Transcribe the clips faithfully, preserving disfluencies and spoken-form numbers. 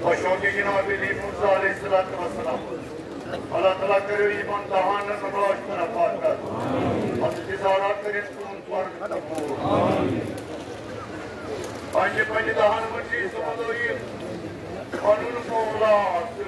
خۄش چھُو تُہۍ جناب علی موسیٰ علیہ الصلوۃ والسلام۔ اللہ تعالیٰ کٔرِو یِمن دہن نماز شرفات۔ حضرت زہرا کٔرِن تُہُنٛد فرض قبوٗل۔ پننہِ پننہِ دہن منٛز چھِ أسۍ وَنو یہِ پنُن مولا سُہ۔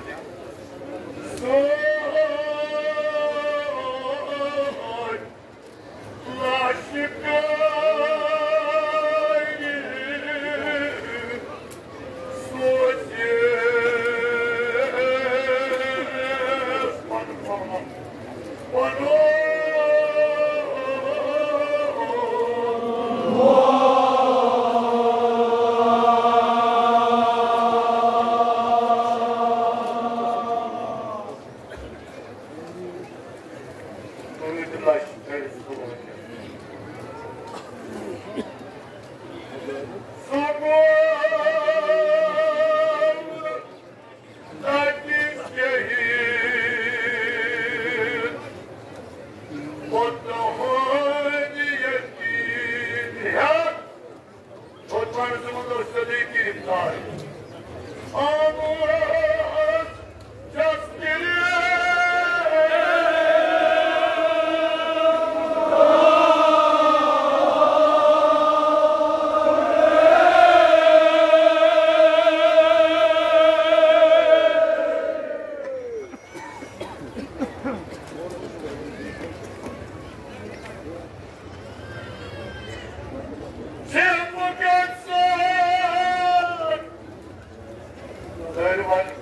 سٲلِم وَنہِ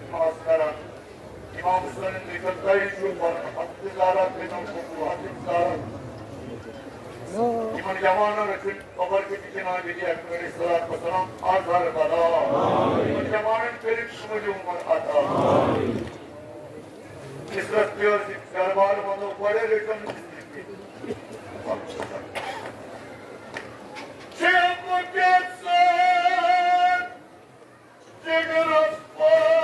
نماز کران۔ امام حسین لیکھن تۄہہِ چھُو پَرُن حق تجارت، بِنَم حقوق حق تجارت۔ یِمَن جوانَن رٔٹِن قبر کِتھ جناب علی اکبر علیہ الصلوۃ والسلام آزار بدا۔ یِمَن جوانَن کٔرِن سمجھ عمر عطا۔ عزت پیٲرۍ سٕنٛدۍ دربار منٛز پَرے رٔٹِن۔ شیخ مُقدس صٲب۔ جگرس پار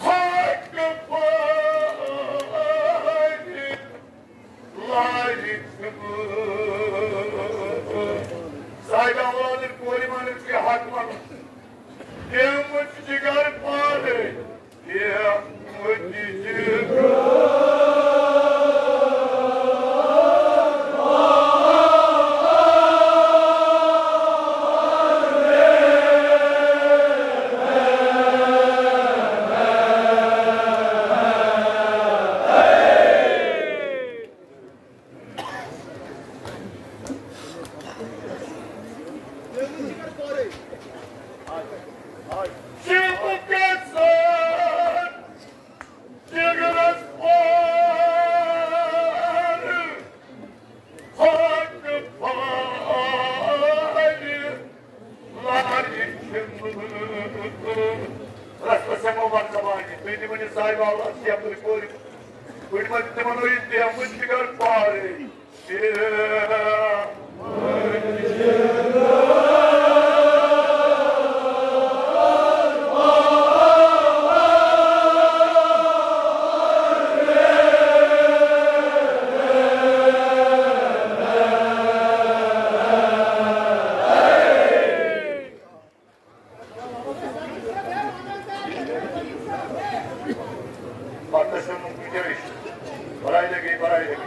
حق پار لارِ چھُ۔ صاحب اولادن کورِ ونُن چھُ حق ونُن۔ پیومُت جگر پارے۔ رسمس ہٮ۪مو وقت زمانہِ، تُہۍ تہِ ؤنِو صاحب اولاد شیخ تُہۍ کورِ۔ بہٕ تہِ وَنہٕ تِمن ٲسۍ تہِ ہٮ۪مہٕ بہٕ تہِ کَرٕ پارے۔ پتہٕ چھُنہٕ گُنجٲیِش۔ برایہِ لگے، برایہِ لگے۔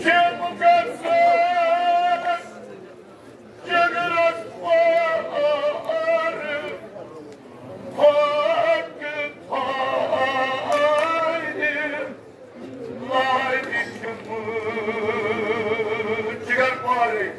شیخ مُقدس جگرس پار حق پار۔ جگر پارے۔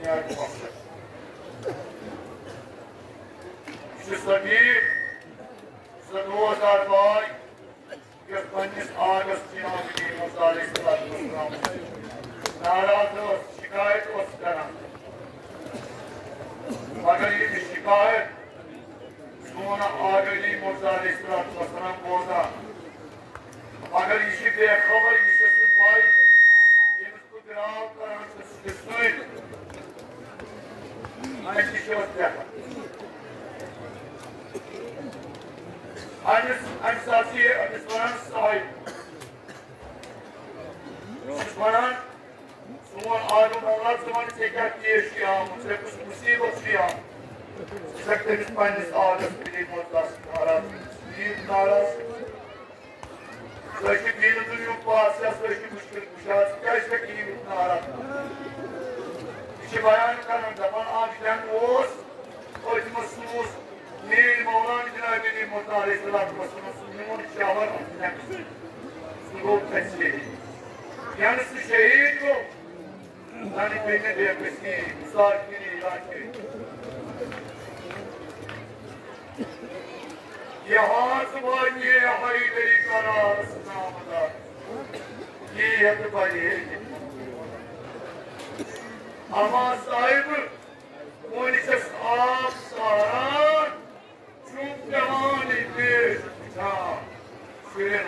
یہِ چھُ صدیق، سُہ دوست آر باے، یُس پننِس آغس جناب نبی موسیٰ علیہ الصلوۃ والسلام ناراض اوس، شکایت اوس کران۔ مگر یہِ شکایت سون آغا نبی موسیٰ علیہ الصلوۃ والسلام بوزان۔ مگر یہِ چھُ بے خبر، یہِ چھُس نہٕ پَے، ییٚمِس بہٕ گراو کران چھُس، سُہ چھُ سۭتۍ۔ اَمہِ تہِ چھِ أسۍ لیکھان۔ أمِس، اَمہِ ساتہٕ چھِ یہِ أمِس وَنان صاحب۔ بہٕ چھُس وَنان، سون آغا مولا، ژٕ وَن، ژےٚ کیٛاہ کیس چھُے آمُت، ژےٚ کُس مُصیٖبت چھُے آمُت؟ ژٕ چھَکھ تٔمِس پنٛنِس آغس پٮ۪ٹھ یہِ منٛز گژھ ناراض، یہِ ناراض۔ تُہۍ چھِو دیٖنہٕ دُنیاہُک پاسہٕ، تُہۍ چھِو مُشکِل کُشا، ژٕ کیٛازِ چھَکھ یہِ یُتھ ناراض؟ یہِ چھِ بیان کران، دَپان، اَکھ جنگ اوس، أتھۍ منٛز سوٗز میٛٲنۍ مولانا جناب نبی محمد علیہ الصلوۃ والسلام سُنٛد میون شاور اَتھ جنگس منٛز۔ سُہ گوٚو تَتہِ شہیٖد۔ یَنہٕ سُہ شہیٖد گوٚو، تَنہٕ پیٚیہِ مےٚ بے بسی، مسافری، لاچٲری۔ یہِ حظ وۄنۍ یہِ حیدری قرارس نامدار، یی ہٮ۪تہٕ بَرِ ہے۔ اما صاحب، وۄنۍ چھَس آب ساران، چھُم پٮ۪وان یہِ پیش وٕچھان۔ شُرٮ۪ن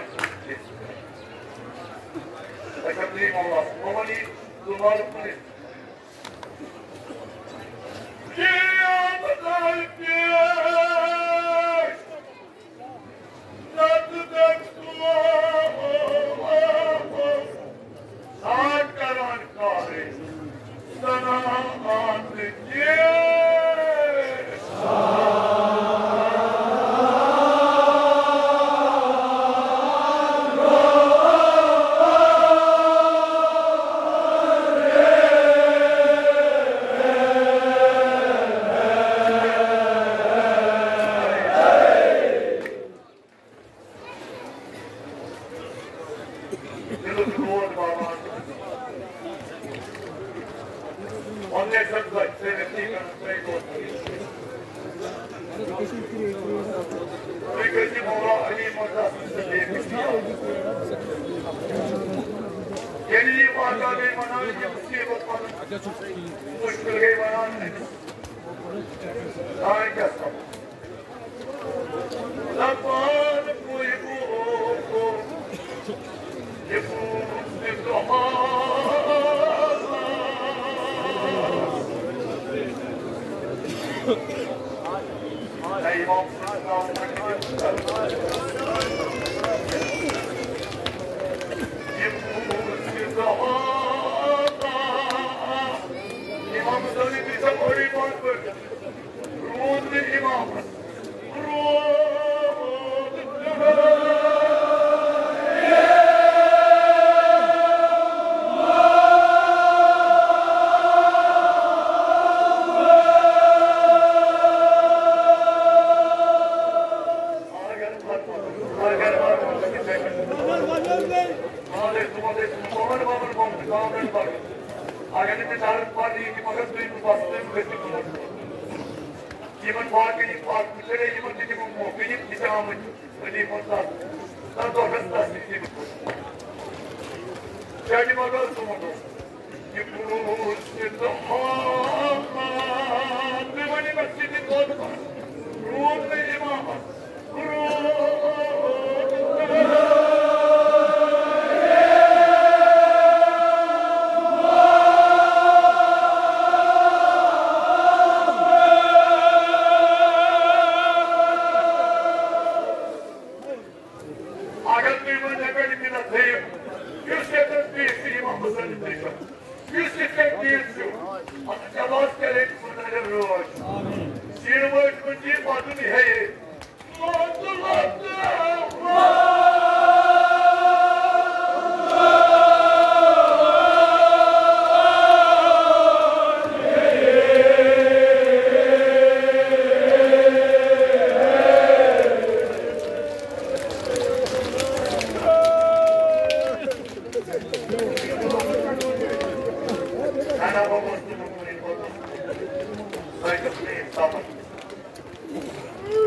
اچھا، تُہۍ مَہ وَس، بہٕ وَنہٕ یہِ دُبارٕ کُنہِ۔ یہِ آب سارِ پیش، نَتہٕ دَپہِ تُلو، ساتھ کران کارٕے، زنان آنٛدٕ کیٛاہ۔ ییٚلہِ یہِ واقعہ گٔے وَنان، یہِ مُصیٖبت پَنُن مُشکِل گٔے وَنان أمِس۔ آے کیٛاہ سَپُد؟ دَپان بہٕ یِمو، یِمو زِندٕ حال۔ اے اِمام صٲب، یِمو زِندٕ حال۔ اِمام صٲب، یہِ چھا بٔڑٕے پانہٕ پٲٹھۍ؟ روٗد نہٕ اِمامَس۔ روٗد نہٕ۔ اگر نہٕ مےٚ درد پَرنہٕ یہِ تہِ مگر تُہۍ بہٕ بَس تُہۍ بہٕ گٔژھِو برونٛٹھ کُن۔ یِمن باقین یِم پتھ پُترے، یِمن تہِ دِمو موقعہٕ، یِم تہِ چھِ آمٕتۍ علی مُرتضیٰ۔ تَتھ دۄہس تَس نِش یِم۔ کیٛازِ مگر سون دۄہ؟ یہِ بوٗز تہٕ ہاں، تُہۍ ؤنِو مےٚ، سِٹی کوٚت روٗد نہٕ اِمامس؟ اگر تُہۍ وۄنۍ مےٚ پٮ۪ٹھ مِنت تھٲیِو، یُس ییٚتٮ۪ن پیش چھُ یِوان مُسلِم تہِ چھُ، یُس یِتھ کٔنۍ پیش چھُ، اَتھ جواز کَرے خۄدایَن رٲچھ۔ شیٖنہٕ وٲج کُن دِیہِ وَدُن ہے۔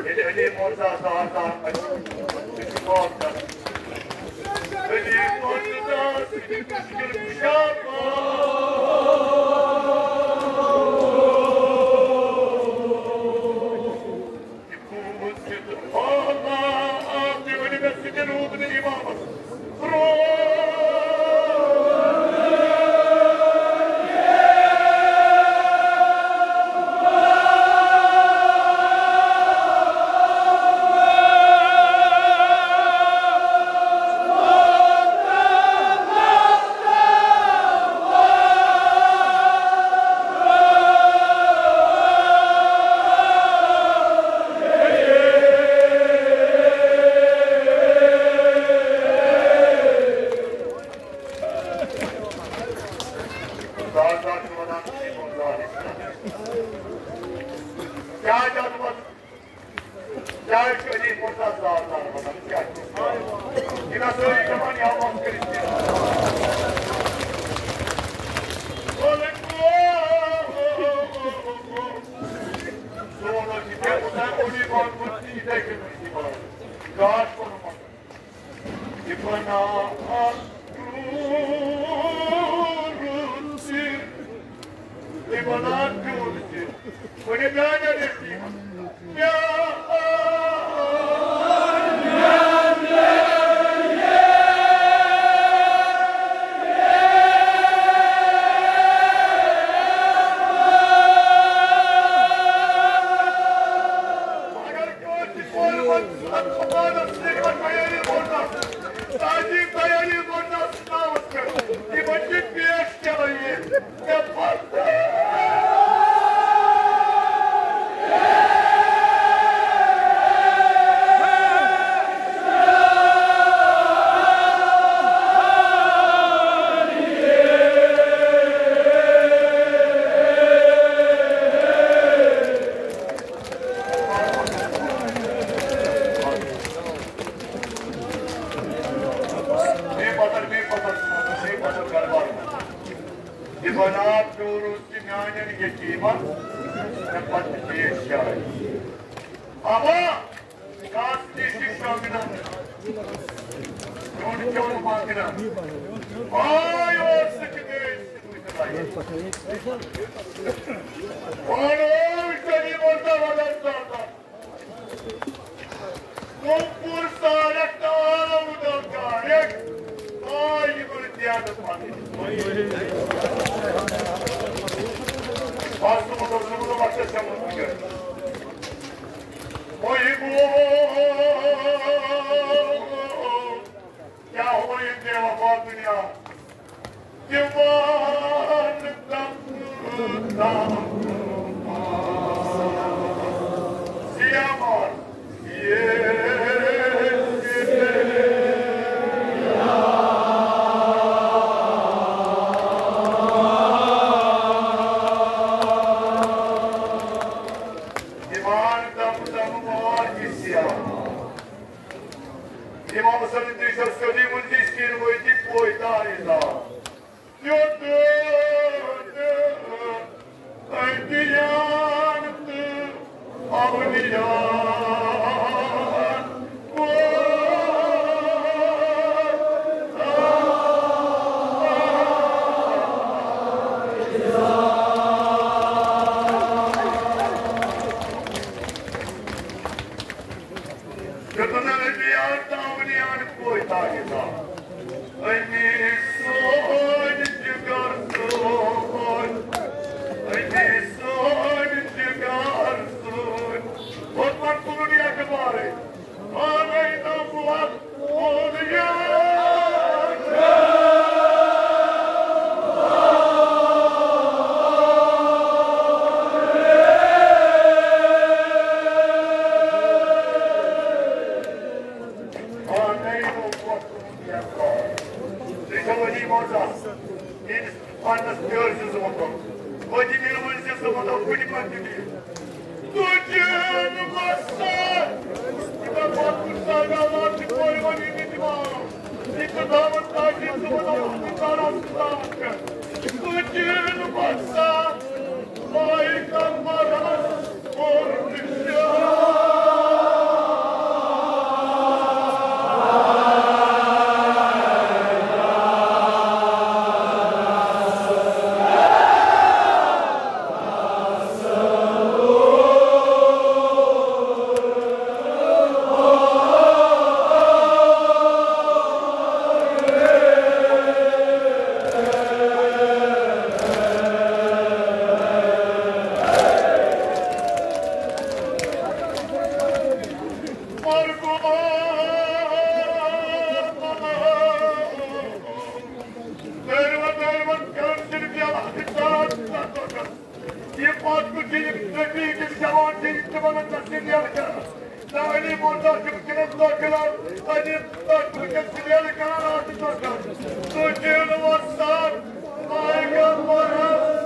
ییٚلہِ علی مرتضیٰ زار زار پَزِ، سُہ چھُ معاف کران۔ علی مرتضیٰ سٕنٛدِ مُشکِل کُشا۔ یہِ گوٚو ضد۔ آ، آ، آ، تُہۍ ؤنِو مےٚ، سُہ تہِ روٗد نہٕ اِمامَس۔ روٗد۔ کیٛاہ جذبہٕ؟ کیٛازِ چھُ علی مرتضیٰ زار زار وَنان؟ کیٛاہ چھُ؟ یہِ نہ سٲری دَپان یا وَن کٔرِتھ کینٛہہ۔ سون حظ چھُ بیٚہمُت، اولی بار ووٚن تہِ یِتھَے کٔنۍ، یِتھَے کٔنۍ۔ گاش کوٚرمُت۔ یہِ بَناو اَکھ ٹوٗر ژٕ، یہِ بَناو ٹوٗر ژٕ۔ وۄنۍ میٛانٮ۪ن یتیٖمَن۔ اگر کٲنٛسہِ کورِ منٛز تیاری کوٚرنَس، تاجی تیاری کوٚرنَس ناوَس پٮ۪ٹھ، یِمَن چھِ پیش چلٲوِتھ۔ یہِ بناو پیوٚو روٗد تہِ میانٮ۪ن یتیٖمن، مےٚ پتہٕ پیش جاے۔ اما، کس نِش چھِ شۄنٛگنہٕ، کھیوٚن چیوٚن منٛگنہٕ، آے اوس سُہ تہِ بیٚیہِ سۭتۍ لگے۔ پانہٕ اوس شریٖف الدولہ زردہ۔ کۄپوٗر سارَکھ تہٕ آو دَلکارٮ۪کھ، آے یِمَن دیانہٕ پَنٕنۍ۔ بَس، دوٚپُن، دوٚپُن، دوٚپُن، بَس، ژےٚ چھَم نہٕ وٕنکٮ۪ن۔ وۄنۍ گوٚو، کیٛاہ ہو یہِ بے وفا دُنیا۔ دیوان تم تم سیامار۔ دیوان تم تم مار کی سیامار۔ امام حسن ادریس عسکری مجلس کی روایتی کوئی دار۔ یوٚت أنبیاء تہٕ اولیا۔ یوٚتن أنبیاء تہٕ اولیا کوئی تاج دار۔ أمی سوٗنٛچ جِگر سوٗنٛچ، أمی سوٗنٛچ جِگر سوٗنٛچ۔ اور پتہٕ تُلُن یہِ اخبارٕے۔ پانے نہ وقت اور یاد۔ پانے نہ وقت اور یاد۔ تُہۍ چھِو ؤنی منٛز آسان۔ میٲنِس پننِس پیٲرۍ سٕنٛز وۄتھُن۔ وۄنۍ تہِ نیرٕ وۄنۍ زِ ژٕ وۄتھو کُنہِ پتہٕ تہِ نیرٕ۔ تُجن وسان۔ یہِ مےٚ پتہٕ کُن ساگا وار تہِ پورِ وۄنۍ یہِ تہِ دِوان۔ یہِ تہِ دعوت تاکہِ ژٕ وۄتھو وقتہٕ دارس دعوت پٮ۪ٹھ۔ تُجن وسان۔ ماہی کم مرس۔ یہِ پتھ کُن چھِ یِم نبی یِم جوان چھِ، یِم چھِ وَنان، ژٕ چھِ نیرٕ کران۔ نہ علی مرتضیٰ چھُ وٕنکیٚنَس دٲخِل آو، علی مرتضیٰ چھُ وٕنکیٚنَس سُہ نیرٕ کران آز تہِ دٲخِل۔ تُہۍ چھِو نہٕ وۄستان، پیغمبرس